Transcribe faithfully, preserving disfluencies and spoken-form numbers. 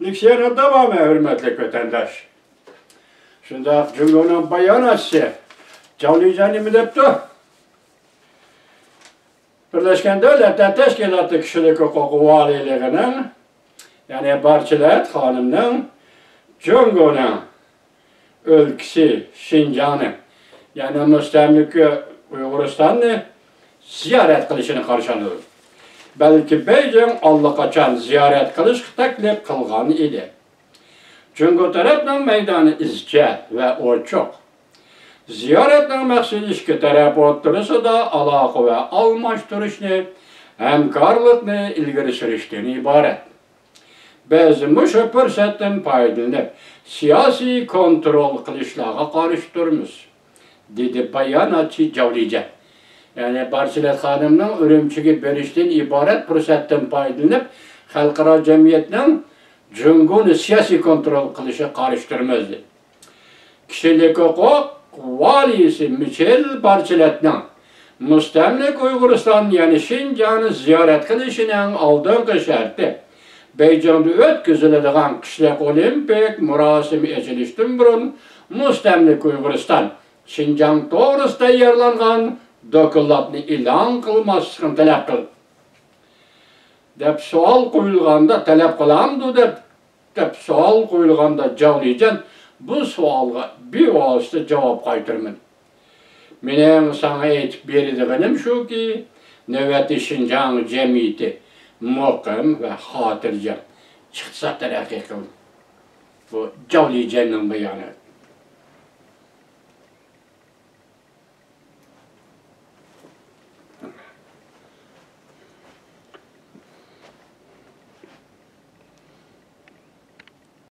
لېكسىيەنىڭ داۋامى، ھۆرمەتلىك ۋەتەنداش. شۇنداق، جۇڭگونىڭ باياناتچىسى جاۋ لىجيەن نېمە دەپتۇ؟ بىرلەشكەن دۆلەتلەر تەشكىلاتى كىشىلىك ھوقۇق ۋالىيلىقىنىڭ، يەنى بارچىلەت خانىمنىڭ جۇڭگونىڭ ئۆلكىسى شىنجاڭنى، يەنى مۇستەملىكە ئۇيغۇرىستاننى زىيارەت قىلىشىنى قارشى ئالىدۇ. بەلكى بېيجىڭ ئاللىقاچان زىيارەت قىلىشقا تەكلىپ قىلغان ئىدى. جۇڭگو تەرەپنىڭ مەيدانى ئىزچىل ۋە ئوچۇق. زىيارەتنىڭ مەقسىتى ئىككى تەرەپ ئوتتۇرىسىدا ئالاقە ۋە ئالماشتۇرۇشنى، ھەمكارلىقنى ئىلگىرى سۈرۈشتىن ئىبارەت. بىز مۇشۇ پۇرسەتتىن پايدىلىنىپ، سىياسىي كونترول قىلىشلارغا قارشى تۇرىمىز، دېدى باياناتچى جاۋ لىجيەن. يەنى بارچىلەت خانىمنىڭ ئۈرۈمچىگە بېرىشتىن ئىبارەت پۇرسەتتىن پايدىلىنىپ، خەلقئارا جەمئىيەتنىڭ جۇڭگونى سىياسىي كونترول قىلىشىغا قارشى تۇرىمىز، دېدى. كىشىلىك ھوقۇق ۋالىيسى مىچېل بارچىلەتنىڭ مۇستەملىكە ئۇيغۇرىستان، يەنى شىنجاڭنى زىيارەت قىلىشىنىڭ ئالدىنقى شەرتى، بېيجىڭدا ئۆتكۈزۈلىدىغان قىشلىق ئولىمپىك مۇراسىمى ئېچىلىشتىن بۇرۇن مۇستەملىكە ئۇيغۇرىستان شىنجاڭ توغرىسىدا تەييارلانغان دوكلاتنى ئېلان قىلماسلىقىنى تەلەپ قىلدى، دەپ سوئال قويۇلغاندا، تەلەپ قىلامدۇ دەپ دەپ سوئال قويۇلغاندا، جاۋ لىجيەن بۇ سوئالغا بىۋاسىتە جاۋاب قايتۇرمىدى. مېنىڭ ساڭا ئېيتىپ بېرىدىغىنىم شۇكى، نۆۋەتتە شىنجاڭ جەمئىيىتى مۇقىم ۋە خاتىرجەم، ئىقتىساد تەرەققىي قىلدى. بۇ جاۋ لىجيەننىڭ باياناتى.